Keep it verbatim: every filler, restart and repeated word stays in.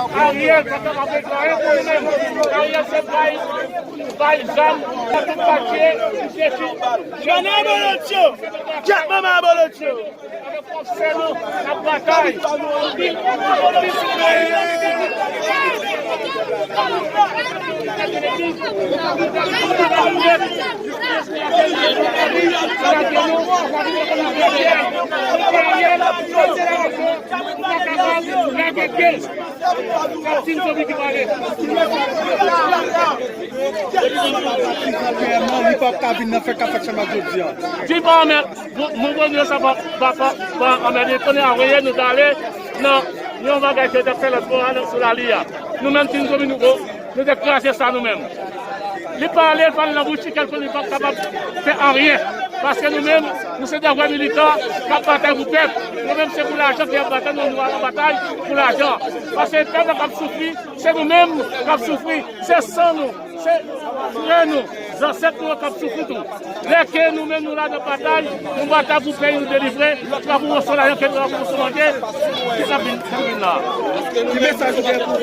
Ariel pa kapab regle anyen pou nou menm. Ariel se bay, bay zam, tout katye, li detwi. Jèn abolotyo! Kèt manman abolotyo! Avèk fòs sè nou, n ap batay. Li p ap ka vin nan fè k ap fèt chanm ak jodi a. Di pa mèt, nou, nou konnen sa pa, pa, pa, pa anmède. Konnen a, voye nou t ale nan yon bagay ke yo t ap fè lòt bò a, sou lali a. Nou menm, Tine Dominico, nou te kraze sa nou menm. Li pale, l pale nan bouch li, kèlke li p ap kapab fè anyen. Paske nou menm, nou se de vrè militan k ap batay pou pèp. Nou menm, se pou lajan ke y ap batay, nou, nou an batay pou lajan. Paske pèp la k ap soufri, se nou menm k ap soufri, se san nou, se frè nou, zansèt nou yo k ap soufri tou. Lè ke nou menm nou la nan batay, nou batay pou peyi nou delivre, se pa pou moso lajan ke nou la pou moso manje, ki sa vin, ki vin la. Ki mesaj ou gen pou